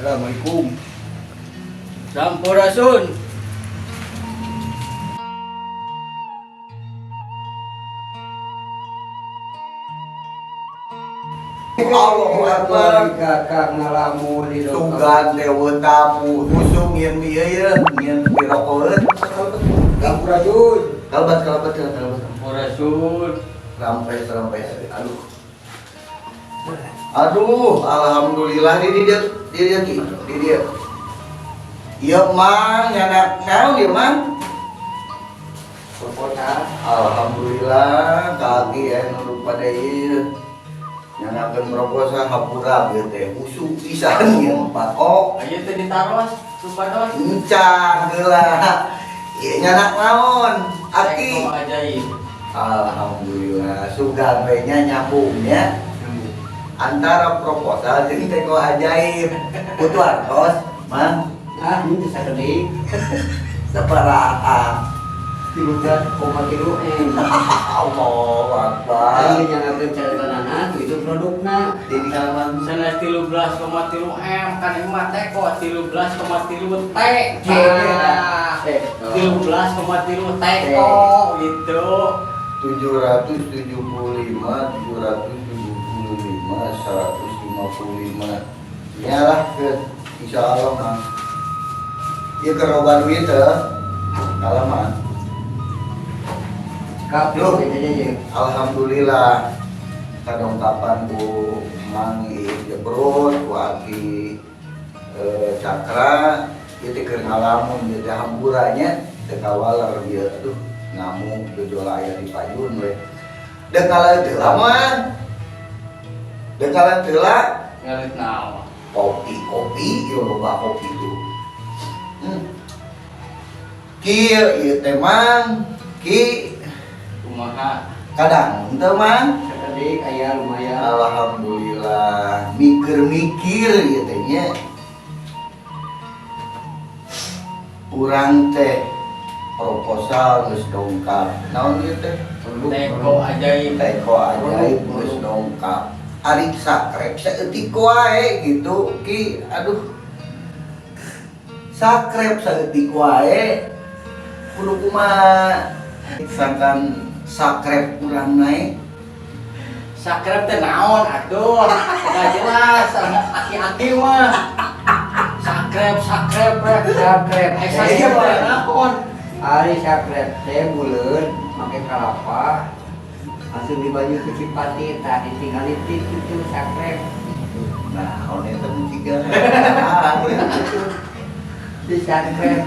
Assalamualaikum. Sampurasun. Allahu Akbar. Kakak ngalamun di Sugan dewe tamu husung yen ieu ye nyen pirokoeun. Sampurasun. Kalbat kalbat kalbat. Sampurasun. Rampes rampes. Aduh. Aduh, alhamdulillah di dia di dia ki, di dia. Ieu mang nyanak naon ieu mang? Proposal. Alhamdulillah kaki aya nu pada ieu. Nyanakeun proposal hampura ieu teh husuk pisan ieu pakok. Ayo teh ditaros, supados. Encan heula. Ieu nyanak naon? Aki. Teko ajaib. Alhamdulillah sugan we nya nyambungnya antara proposal jeung teko ajaib. Putu artos, Mang. Ah, ini bisa gede. Sabaraha? 13,3 M. Allahu Akbar. Ini nyanakeun catatanana itu produkna. Di mang. Sanes 13,3 M kan ieu mah teko 13,3 T. Ah, 13,3 teko gitu. 775 775 155. Nyalah ke insya Allah mah. Ieu keur loba duit teh. Kalah mah. Cekap Duh. aja. Alhamdulillah kadongkapan ku Mang Jebrut, ku Aki Cakra ieu teh keur ngalamun ieu teh hampuranya teu kawaler ieu aduh ngamuk jojola aya di payun we. Deuk ngaleut heula mah. Deuk ngaleut heula Ngaleut naon? kopi-kopi ieu loba kopi tuh. Kieu ieu teh Mang, ki Kumaha? kadang teu Mang. Sakedik aya lumayan. Alhamdulillah mikir-mikir ieu teh nya. Urang teh proposal geus dongkap. Naon ieu teh? Teko ajaib. Teko ajaib geus dongkap. Ari sakrep saeutik wae gitu ki aduh. Sakrep saeutik wae kudu kumaha sangkan sakrep urang naik. Sakrep teh naon atuh? Enggak jelas aki-aki mah. Sakrep sakrep rek. Sakrep. Eh sakrep teh naon? Ari sakrep teh buleud make kalapa. Langsung di baju ke Cipati tah ditinggali tit itu sakrep. Nah, on eta mah jiga. Di sakrep.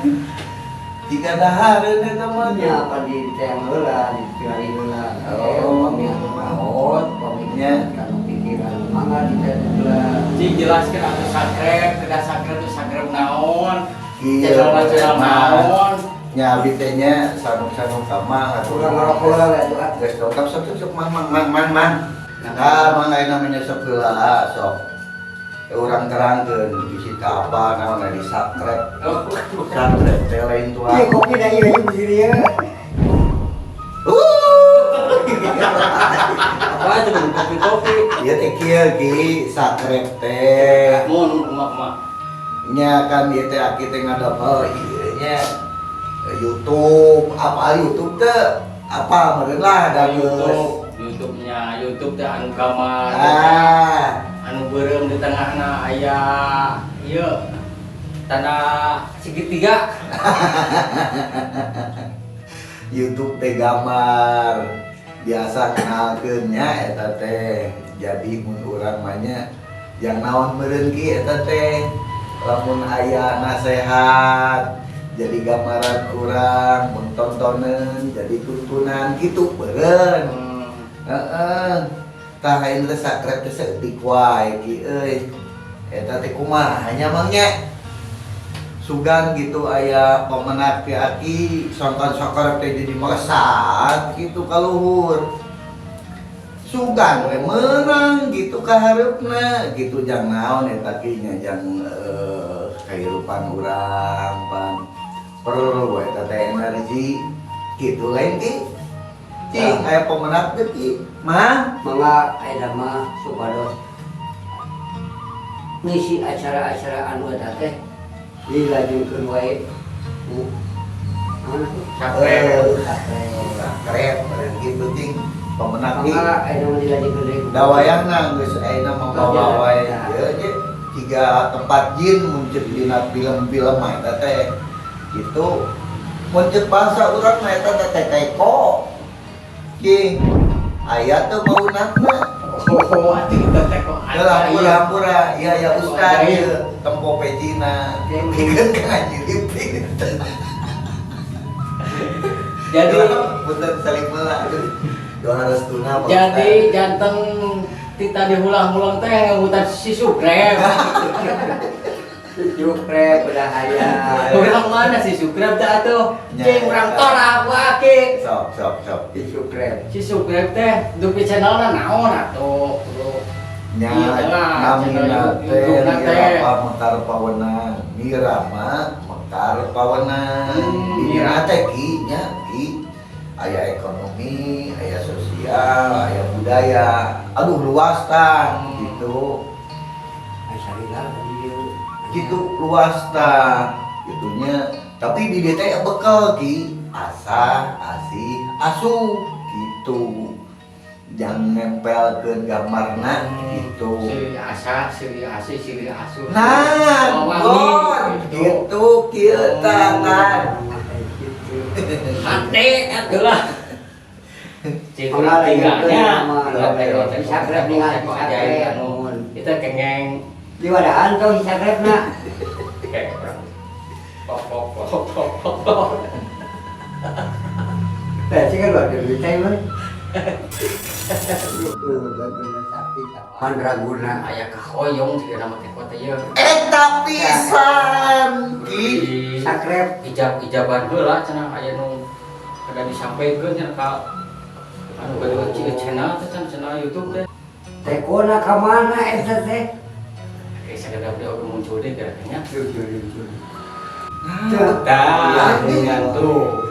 Jiga dahareun eta mah. Nya apa di teang heula, ditinggali heula. Oh. Pami anu maot, pami Nya. kanu pikiran mangga di teang heula. Cing jelaskeun atuh sakrep, kedah sakrep teh sakrep naon? Iya, Channel-channel naon? Nya abdi teh nya sanuk-sanuk ka mang atuh. Urang ngarokok heula atuh ah. Geus dongkap sok sok mang mang mang mang mang. Nah, mang aya namanya sok heula sok. Urang terangkeun bisi ka apa naon di sakrep. Oh, Sakrep teh lain tua. Ieu kopi da ieu di sini ya. Apa itu kopi-kopi? Ieu teh kieu ki sakrep teh. Mun kumaha-kumaha. Nya kan ieu teh aki teh ngadamel ieu nya YouTube, apa YouTube teh apa meureun lah da geus. YouTube, YouTube-nya, YouTube teh anu gambar. Ah, Anu beureum di tengahna aya ieu tanda segitiga. YouTube teh gambar biasa kenalkeun nya eta teh. Jadi mun urang mah nya yang naon meureun ki eta teh lamun aya nasehat jadi gambaran urang mun tontoneun jadi tuntunan gitu beureun. Heeh. Tah ayeuna teh sakrep teh saeutik wae ki euy. Eta teh kumaha nya mang nya? Sugan gitu aya pemenak ti aki sangkan sakrep teh jadi melesat gitu ka luhur. Sugan we meunang gitu ka hareupna gitu jang naon eta ki nya jang kahirupan urang pan perlu we eta teh energi gitu lain ki. Cing aya pemenak teh ki mah Mangga aya mah supados. Ngisi acara-acara anu eta teh dilajengkeun wae ku naon atuh? Subscribe. Eh, subscribe meureun gitu ting pemenang di Mangga aya mah dilajengkeun deui ku. Da wayahna geus ayeuna mah wae ieu ge tiga tempat jin mun ceuk dina film-film mah eta teh gitu. Mun ceuk bahasa urang mah eta teh teko. Cing, aya teu baunatna? Oh, atuh kita teko. Lah, hampura-hampura, iya ya ustad Ajaib. ieu tempo pejina. Pikeun ka ngaji. Jadi punten saling meula aduh. Doa restuna Pak jadi Ustad. Janten tita dihulang-hulang teh ngehutan si subscribe. Subscribe udah aya. Urang mana si subscribe teh atuh? Nya, Cing urang tora ku aki. Sok sok sok. Di subscribe. Si subscribe teh dupi channelna naon atuh? Nya Iya lah, namina channel teh YouTube-na teh. Mirama Mekar Pawenang. Mirama Mekar Pawenang. Hmm, Di dina Mirama. teh ki nya ki aya ekonomi, aya sosial, aya budaya. Aduh, luas tah gitu. Ai salila tadi ieu. Gitu luas tah gitunya. Tapi di dieu teh bekal ki asah, asih, asuh gitu. Jangan nempelkeun gambarna gitu. Silih asah, silih asih, silih asuh. Nah, Wangi, bon, gitu. gitu kieu tah kan. Gitu. Hate atuh lah. Cing urang tinggalnya. Subscribe nih, subscribe. Kita kengeng Di wadahan tong subscribe na. kayak orang. Pok pok pok pok pok pok. Teh sih kan luar biasa mah. Bener sakti mandraguna. Aya kahoyong sih nama teh kota ieu. Eta pisan ki. Subscribe. Ijab-ijaban heula cenah aya nu kada disampaikeun cenah ka anu gaduh channel teh cenah channel YouTube teh. Tekona ka mana eta teh? Kayak sakedap dia oge muncul deh kira-kira. Nah, Tah, dengan tuh.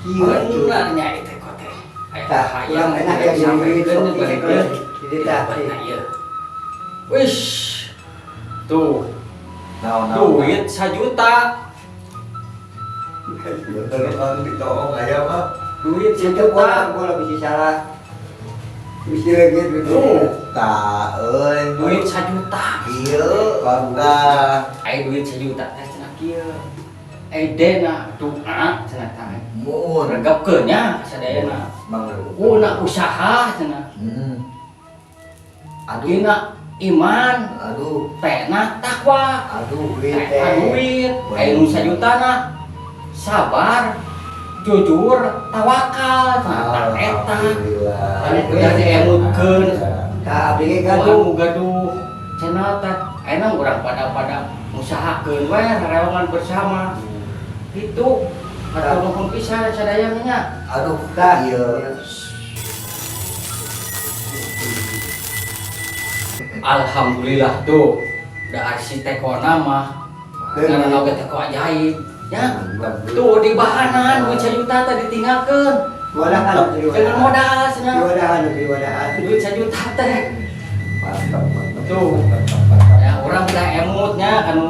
Kieu atuh. Bener nya itu teh. Aya Tah, hayang urang enak ya disampaikeun duit, balik sok deui. Jadi tah. Nah, ieu. Wish. Tuh, naon naon. duit 1 juta. Bener kan ditoong aya mah. Duit Itu 1 juta. bola bola bisa salah. Bisa lagi gitu. Tah euy. Duit 1 juta. Kieu tah. Aya duit 1 juta teh cenah kieu. Edena doa cenah tah. Muun. Regepkeun nya sadayana. Mangga. Una usaha cenah. Aduh. Dina iman, Aduh, pena takwa. Aduh. Duit Eta teh. duit, aya nu 1 juta na sabar, jujur, tawakal, nah eta. Alhamdulillah. Anu udah diemutkeun. Tah abdi ge Gaduh, gaduh. Gaduh channel teh ayeuna urang pada-pada usahakeun we rewangan bersama. Gitu. Hatur nuhun pisan sadayana nya. Aduh, Tah. iya. Alhamdulillah tuh. Da arsitekona mah ngaranna oge teko ajaib. Ya. Tuh di bahanan duit 1 juta teh ditinggalkeun. Wadahan di Dengan modal cenah. Di wadahan di wadahan. Duit 1 juta teh. Mantap, mantap. Tuh. Mantap, mantap. Ya urang teh emutnya kanu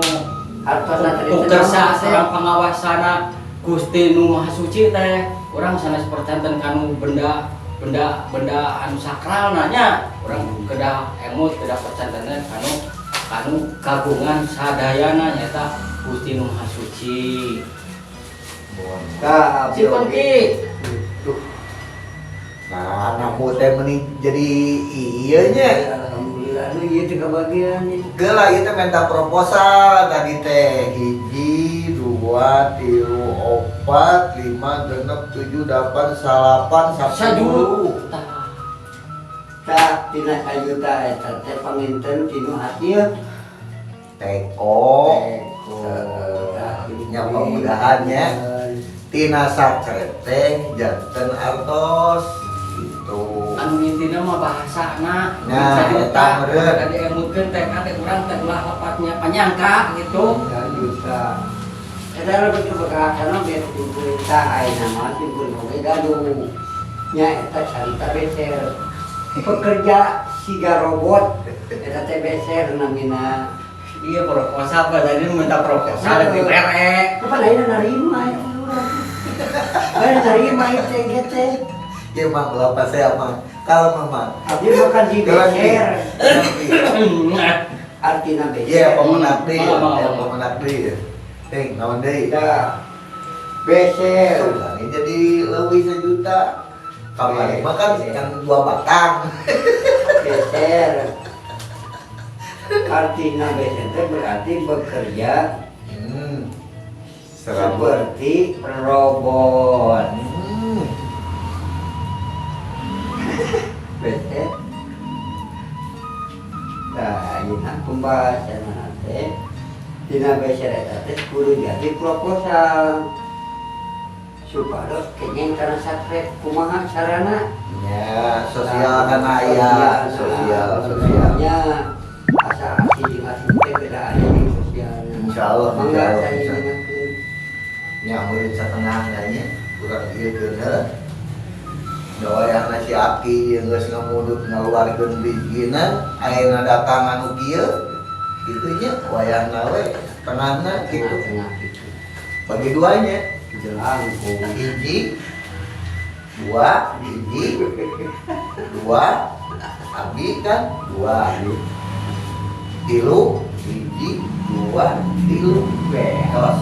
Hartosna tadi ku kersa seorang pengawasana Gusti Nu Maha Suci teh urang sanes percanten kanu benda benda benda anu sakral nanya urang kedah emut kedah percantenna kanu kanu kagungan sadayana nyaeta Gusti Nu Maha Suci. Tah abdi Simpen oge. ki. Tuh. Nah, namu teh meni jadi iya nya. Alhamdulillah nu ieu teh kabagian ieu. Geula ieu teh minta proposal tadi teh hiji, dua, tilu, opat, lima, genep, tujuh, delapan, salapan, 10. 1 juta. Tah tina 1 juta eta teh panginten tinu hasil Teko. Teko. Tah, Nya pemudahannya tina subscribe teh janten artos gitu. Anu intina mah bahasana Nah, 1 juta eta meureun. tadi emutkeun teh kate urang teh ulah lepatnya panyangka gitu. 1 juta. Eta lebih ke bekasana biar simpul tah ayeuna mah simpul oge gaduh. Nya eta carita beser. Pekerja siga robot eta teh beser namina. Iya, proposal Pak, jadi minta proposal di PRE. Apa lain narima itu urang. Lain narima itu gitu. Ya Mang, kelapa saya, Mang. Kalau Mang. Abdi makan di beser. Artina beser. Iya, pemenak deui. Mangga, mangga, Ya, mangga. pemenak deui. Ting, naon deui? Dah. Beser. Ini jadi lebih 1 juta. Kamari mah kan yang dua batang. Beser. Artinya beser itu berarti bekerja Serabut. Seperti robot. Beser. Nah, ini pembahasan nanti. Dina beser eta teh kudu jadi proposal supados kenging kana sakrep, kumaha carana? Ya, sosial kan aya, sosial, sosial. Nya asa asih jeung asih teh beda aya di sosialna. Insya Allah, Mangga insya Allah, saya insya Allah. ingatkeun. Nya murid satengah nya kurang ieu keun heula. Da wayahna si Aki yang geus ngamudut ngaluarkeun bijina, ayeuna datang anu kieu kitu nya, wayahna we tengahna gitu. Tengah-tengah gitu. Bagi duanya. Jelangkung. Hiji, dua, hiji, dua, abi kan dua, tilu, hiji, dua, tilu, tos.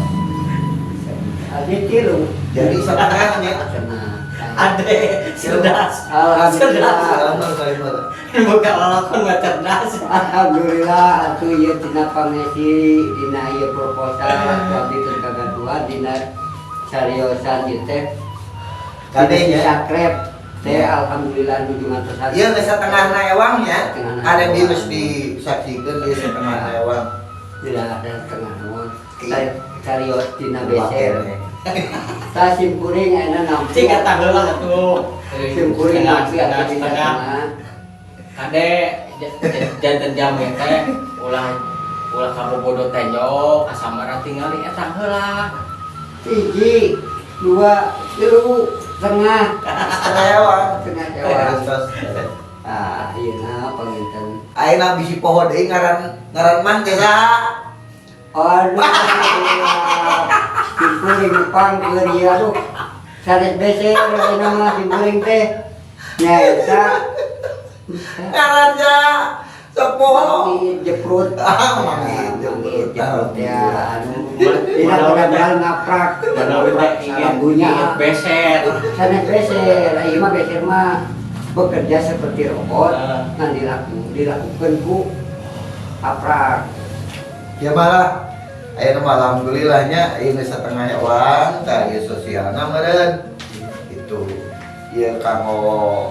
Adi tilu. Jadi setengahnya. Cenah. Ade, cerdas. Alhamdulillah. Salaman kalimat. Buka lalakon mah cerdas. Alhamdulillah atuh ieu tina pangesi dina ieu proposal atuh abdi teu kagaduhan dina cariosan ieu teh. Kadenya. Sakrep teh alhamdulillah nuju ngantosan. Iya, geus setengahna ewangnya. Setengahna Ada di ewang. geus disaksikeun ieu setengahna ewang. Tidak ada tengah nuhun. Carios dina beser. Tah, sim kuring ayeuna nampi. Cik eta heula atuh. Sim kuring Setengah, nampi setengah, atuh dina setengah. tengah. Kade janten jame teh ulah ulah kabobodo tenjo kasamara, tingali eta heula. Hiji, dua, tilu, tengah. Setengah ewang. Setengah ewang. Tos. Ah, ayeuna panginten. Ayeuna bisi poho deui ngaran ngaran Mang teh saha? Aduh, sim kuring ngepangkeun ieu, aduh. Sanes beser ayeuna mah sim kuring teh. Nyaeta Ngaran saha? Sok poho. Mangi Jeprut. Ah, Mangi Jeprut. Jeprut ya, anu. Dina benar-benar ngaprak. Benar teh ingin Salambunya. ingin beser. Sanes beser, ieu mah beser mah bekerja seperti robot, Ah. ngan dilakukan ku aprak. Ya malah ayeuna mah alhamdulillahnya ieu setengah ewang ka ieu sosialna meureun. Itu ieu kanggo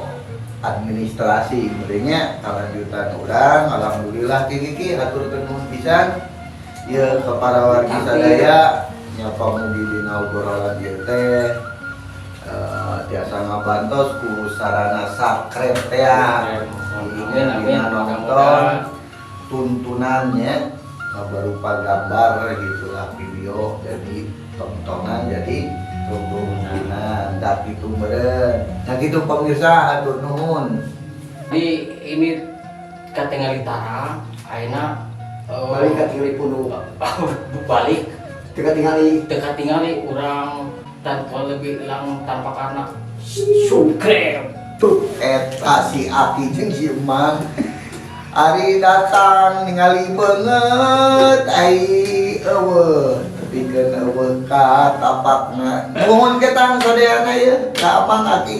administrasi meureunnya kalanjutan urang. Alhamdulillah ki ki hatur nuhun pisan ieu ke para wargi sadaya nya, pamugi dina obrolan ieu teh tiasa ngabantos ku sarana sakrep teh. Amin, amin. Dina nonton tuntunannya berupa gambar gitulah, video jadi tontonan, jadi tuntunan tak gitu meureun. Nah gitu, pemirsa, hatur nuhun. Di ini katingali tarang ayeuna Balik katingali pundung. Balik. Teu katingali. Teu katingali urang tanpa lebih lang tanpa karena subscribe. Tuh eta si Aki jeung si Emang ari datang ningali beungeut ai eueuh tepikeun eueuh ka tapakna. Nuhun ketang sadayana ieu ka Amang, Aki.